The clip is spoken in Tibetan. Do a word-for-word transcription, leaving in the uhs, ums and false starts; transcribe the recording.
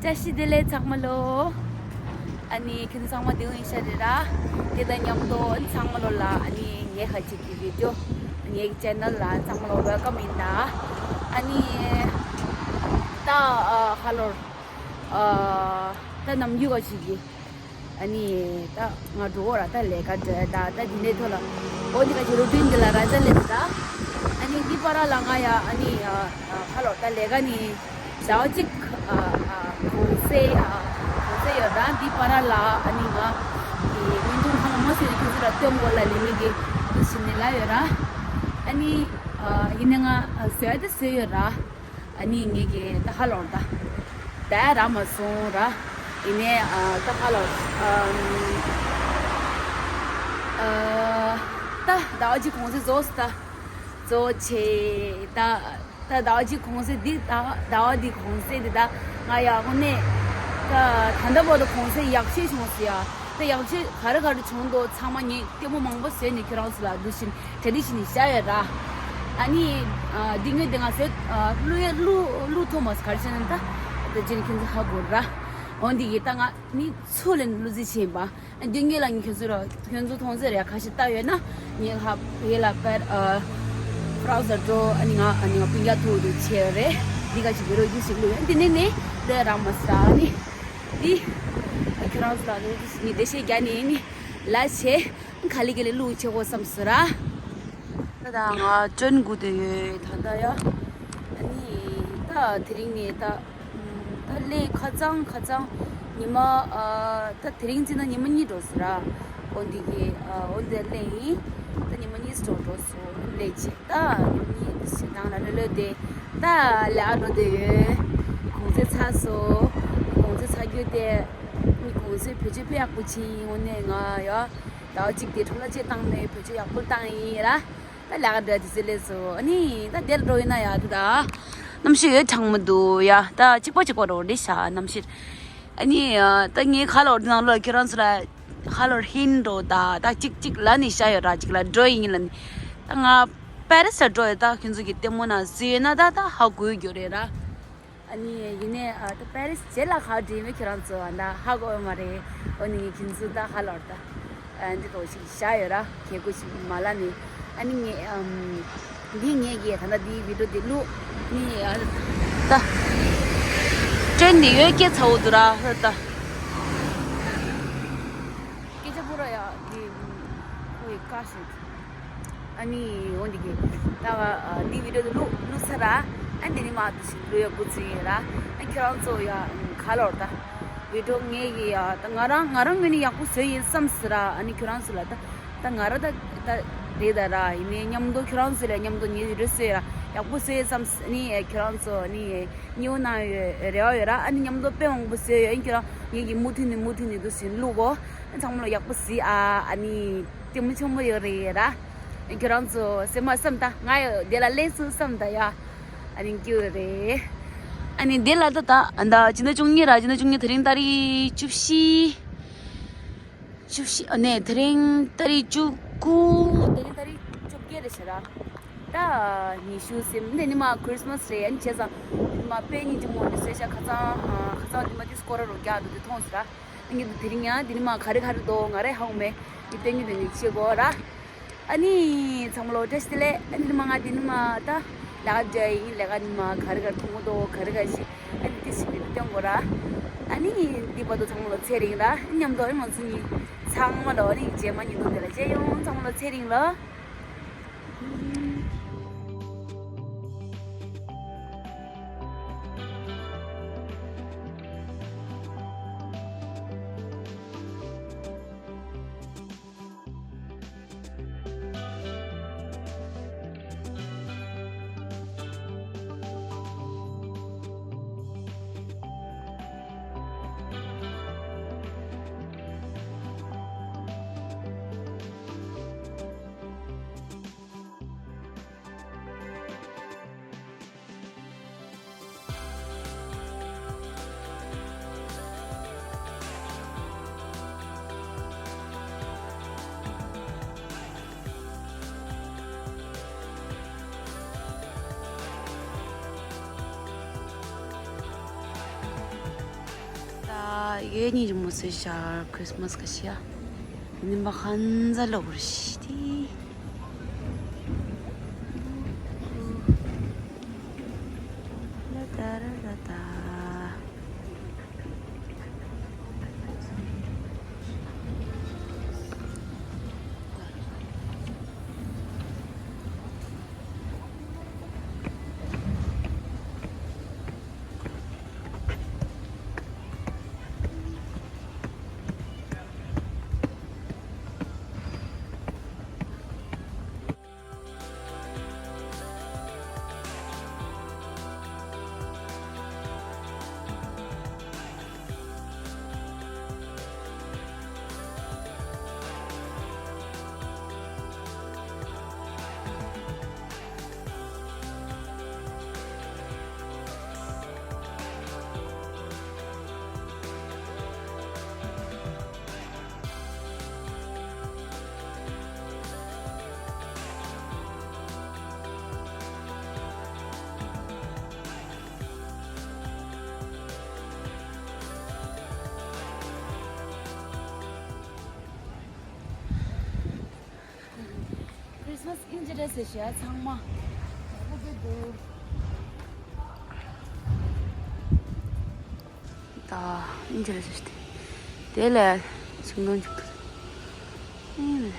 བཀྲ་ཤིས་བདེ་ལེགས་ཚང་མ་ལོ། ཨ་ནི་ཁྱེད་ཚང་མ་བདེ་པོ་ཡིན་ཤག་རེད་ར། དེ་དང་མཉམ་དུ་ཨ་ནི་ཚང་མ་ལོ་ལ་ཨ་ནི་ངའི་ཁ་ཅིག་གི་བི་ཌིའོ་ངའི་ཅེ་ནལ་ལ་ཚང་མ་ལོ་ཝེལ་ཀམ་ཡིན་ད། ཨ་ནི་ད་ཨ་ཧ་ལོ། ཨ་ད་ནམ་རྒྱུན་ག་ཞིག་གི་ཨ་ནི་ད་ང་འགྲོ་འོ་ར། ད་ལས་ཀ་འགྲོ་ད། ད་འདི་ནས་ཐོ་ལ་འོ་འདི་ག་ཅིག་རུ་ཊིན་འདི་ལ་ར་ཛ་ལེ་ད། ཨ་ནི་འདི་པ་ར་ལ་ང་ཡ་ཨ་ནི་ཨ་ཧ་ལོ་ད་ལས་ཀ་ནི་ཟླ་བ་གཅིག་ཨ་ཨ་གུང་སེང་ཨ་གུང་སེང་ཡོད་ར། འདི་པ་ར་ལ་ཨ་ནི་ང་གི་མི་འདུག་ཁང་མོ་ཟེར་ཁྱོད་ཚོ་ལ་སྟོན་གོ་ལ་ལི་མི་གི་ཞི་ནི་ལ་ཡོད་ར། ཨ་ནི་ཨ་ཡིན་ནའི་ང་ཟོས་ད་ཟོས་ཡོད་ར། ཨ་ནི་ངེད་ཀྱི་ད་ཧ་ལོར་ད་ད་ར་མ་སོང་ར། ཡིན་ནའི་ཨ་ད་ཧ་ལོར་ཨ་ད་ཟླ་བ་གཅིག་གུང་སེང་རྫོགས་སོང་ད། རྫོགས་བྱས་ད། ད་ཟླ་བ་གཅིག་གུང་སེང་འདི་ད་ཟླ་བ་འདི་གུང་སེང་འདི་ད་ང་ཡག་པོ་ནས་ད་ད་ལྟ་བར་དུ་གུང་སེང་ཡག་ཤོས་བྱུང་སོང་ཡ། ད་ཡག་ཤོས་ག་རེ་ག་རེ་བྱུང་འདུག་ཚང་མ་ངས་ལྟད་མོ་མང་པོ་བཟོས་ནས་ཁྱོད་རང་ཚོ་ལ་འདུག་བཞིན་གྲ་སྒྲིག་བྱས་ནས་བཞག་ཡོད་ར། ཨ་ནི་ཨ་འདི་ངོས་དེ་ང་ཚོས་ཨ་བླུག་ཡ་བླུག་བླུག་ཐུབ་མ་སོང་། ག་རེ་བྱས་ནས་ད་ད་ཅི་ནས་ཁྱོད་ཚོ་ཧ་གོ་ར། འོན་ཏེ་ཡིན་ད་ང་ནི་ཚུར་ལེན་བླུག་རྩིས་བྱས་ཡིན་པ། ཨ་འདི་ངོས་ལ་ངས་ཁྱོད་ཚོ་ར་ཁྱོད་ཚོ་མཐོང་ཚེ་རེ་ཁ་ཤས་ལྟ་ཡོད་ན་ངས་ཧ་ཡེ་ལ་པར་ཨ་ཕ་རག་ཟ་འགྲོ། ཨ་ནི་ང་ཨ་ནི་ང་སྤུན་ཀྱག་ཐུག་འདུག་བྱས་རེད། འདི་ག་ཅིག་བི་རོ་ཡིག་ཞིག་བླུག་ཡོད། འདི་ནས་ནི་ལས་རག་མ་ས་ནི། འདི་ཁྱོད་རང་ཚོ་ལ་ནི་འདི་ནི་བདེ་གཤེགས་རྒྱ་ནི་ནི་ལ་ཆེ་ག་ལི་ག་ལི་ལུག་ཆེ་གོ་བསམ་སོང་ར། ད་ད་ང་ཅོན་གུ་དེ་ཡོད་ད་ད་ཡ། ཨ་ནི་ད་དེ་རིང་ནས་ད་ད་ལས་ཁ་ཚང་ཁ་ཚང་ཉི་མ་ཨ་ད་དེ་རིང་ཚེ་ན་ཉི་མ་གཉིས་འགྲོ་སོང་ར། འོ་འདི་གི་ཨ་འོ་འདི་ལས་ཡིན། ད་ཉི་མ་གཉིས་འགྲོ་འགྲོ་སོང་ལས་བྱེད། ད་ཉི་མ་གཉིས་ཞིག་ནང་ལ་ལོས་ལོས་དེ་ད་ལས་ཨ་འགྲོ་དེ་ཡོད། གུང་སེང་ཚར་སོང་། གུང་སེང་ཚར་རྒྱུ་དེ་ནི་གུང་སེང་བེད་སྤྱོད་དཔེ་ཡག་པོ་བྱས་ཡིན། དངོས་གནས་ང་ཡ་ཟླ་བ་གཅིག་དེ་འཕྲོ་བརླག་ཅིག་བཏང་མེད། བེད་སྤྱོད་ཡག་པོ་བཏང་ཡིན་ར། ད་ལས་ཀ་འགྲོ་དེ་ཚོ་ལས་སོ། ཨ་ནི་ད་དེར་འགྲོ་ཡིན་ན་ཡ་དེ་ད་གནམ་གཤིས་ཡོད་གྲང་མོ་འདུག་ཡ། ད་གཅིག་པ་གཅིག་པ་འགྲོ་རེད་ཤག་གནམ་གཤིས། ཨ་ནི་ད་ངའི་ཁ་ལོར་དེ་ནང་ལོགས་ཁྱོད་རང་ཚོ་ལ་ཁ་ལོར་ཧིན་འགྲོ་ད། ད་གཅིག་གཅིག་ལ་ནི་ཤ་ཡོད་ར། གཅིག་ལ་འགྲོ་ཡིན་ལ་ནི། ད་ང་པེ་རི་སར་འགྲོ་ཡོད། ད་ཁྱོད་ཚོ་གི་ལྟད་མོ་ན་གཟིགས་ཡོད་ན་ད་ད་ཧ་གོ་རྒྱུ་རེད་ར། ཨ་ནི་ཡིན་ནའི་ཨ་ད་པེ་རི་སི་རྗེས་ལ་ཧ་འདྲེས་མེད་ཁྱོད་རང་ཚོ་ཨ་ད་ཧ་གོ་ཡོད་མ་རེད། འོ་ནི་ངས་ཁྱོད་ཚོ་ད་ཧ་ལོར་ད་ཨ་འདི་ཏོག་ཞིག་བཞག་ཡོད་ར། གལ་ཀུ་ཞིག་མ་ལ་ནི། ཨ་ནི་ངས་ཨམ་འདི་ངས་ཀྱི་ད་ལྟ་འདི་བི་ཌིའོ་འདི་བླུག་ནི་ཨ་ད་ཀྲེན་འདི་ཡོད་སྐད་ཚ་བོ་འདུག་ར་ཧ་ད། སྐད་ཆ་པོ་ར་ཡ་འདི་ཁོ་ཡི་ཀ་ཞིག་ཨ་ནི་འོ་འདི་གི་ད་ང་འདི་བི་ཌིའོ་དེ་བླུག་བླུག་ཚར་ར། ཨ་འདི་ནི་མ་འདི་ཞིག་བླུག་ཡ་འགོ་བཙུགས་ཡིན་ར། ཨ་ཁྱོད་རང་ཚོ་ཡ་ག་ལོར་ད་བི་ཌིའོ་ངས་གི་ཡ་ད་ང་རང་ང་རང་ངོས་ནས་ཡག་པོ་བཟོས་ཡིན་བསམ་སི་ར། ཨ་ནི་ཁྱོད་རང་ཚོ་ལ་ད་ད་ང་ར་ད་ད་རེད་ད་ར། ཡིན་ནའི་མཉམ་དུ་ཁྱོད་རང་ཚོ་ལ་མཉམ་དུ་ངས་བི་ཌིའོ་བཟོས་ཡ་ཡག་པོ་བཟོས་ཡིན་བསམ་སི། ཨ་ནི་ཁྱོད་རང་ཚོ་ཨ་ནི་མཉེས་པོ་གནང་ཡོད་རེ་བ་ཡོད་ར། ཨ་ནི་མཉམ་དུ་དཔེ་མང་པོ་བཟོས་ཡོད། ཨ་ནི་ཁྱོད་རང་ངས་གི་མུ་མཐུད་ནས་མུ་མཐུད་ནས་འདུག་ཟིན་བླུག་གོ། ཚང་མ་ལ་ཡག་པོ་གཟིགས་ཨ། ཨ་ནི་ལྟད་མོ་ཆེན་པོ་ཡོད་རེད་ར། ཁྱོད་རང་ཚོ་སེམས་མ་བསམ་ད་ང་ཡོད་དེ་ལ་སླེབས་སུ་བསམ་ད་ཡ། ཨ་ནི་སྐྱིད་རེད། ཨ་ནི་དེ་ལ་ད་ད་ད་ཕྱི་ཟླ་བཅུ་གཉིས་ར། ཕྱི་ཟླ་བཅུ་གཉིས་དེ་རིང་ཏ་རིག་བཅུ་བཞི། བཅུ་བཞི་ཨ་ནི་དེ་རིང་ཏ་རིག་བཅུ་དགུ། དེ་རིང་ཏ་རིག་བཅོ་བརྒྱད་རེད་ཤག་ར། ད་ཉི་ཤུ་སེམས་འདི་ནི་མ་ཁྲིས་མས་རེད། ཨ་ནི་བྱས་ཙང་འདི་མ་དཔེ་ཉིན་གཅིག་མོ་འདི་བཟོས་ཤག་ཁ་སང་ཁ་སང་འདི་མ་དེ་སྐོར་ར་རོ་རྒྱག་འདུག་དེ་མཐོང་སོང་ར། ངས་དེ་རིང་ཡང་དེ་ནི་མ་ག་རེ་ག་རེ་འདུག་ང་རེ་ཧ་གོ་མེད། ངས་སྟོན་རྒྱུ་དེ་ནི་བྱེད་དགོས་ར། ཨ་ནི་ཚང་མ་ལོ་བཀྲ་ཤིས་བདེ་ལེགས། ཨ་ནི་དེ་ནི་མ་ང་དེ་ནི་མ་ད་ལས་ཀ་འཇལ་ཡིན། ལས་ཀ་ནི་མ་ག་རེ་ག་རེ་མཐོང་གི་འདུག་ག་རེ་ག་ཞིག་ཨ་ནི་དེ་ཞིག་དེ་སྟོན་དགོས་ར། ཨ་ནི་དེ་བར་དུ་ཚང་མ་ལོ་ཚེ་རིང་ར། མཉམ་དུ་ཨ་ནི་ང་ཚོ་གཉིས་ཚང་མ་ལོ་ཨ་ནི་རྗེས་མ་ཉིན་མོ་དེ་ལ་མཇལ་ཡོང་། ཚང་མ་ལོ་ཚེ་རིང་ལོ། ཡེ་ཉིན་རི་མོ་སེ་ཤར་ཁྲིས་མས་ཀ་ཤི་ཡ། ཉིན་པ་ཁན་ཛ་ལོ་རི་ཤི་ཏི། ལ་ཏ་ར་ལ་ཏ། ཁྲིས་མས་ཨིན་ཇི་རེད་ཟེར་ཤག་ཚང་མ། ད་ཨིན་ཇི་རེད་ཟེར་ཤག་དེ་ལས་ཆིང་ཏོང་ཅིག་ཏུ། ཨིན།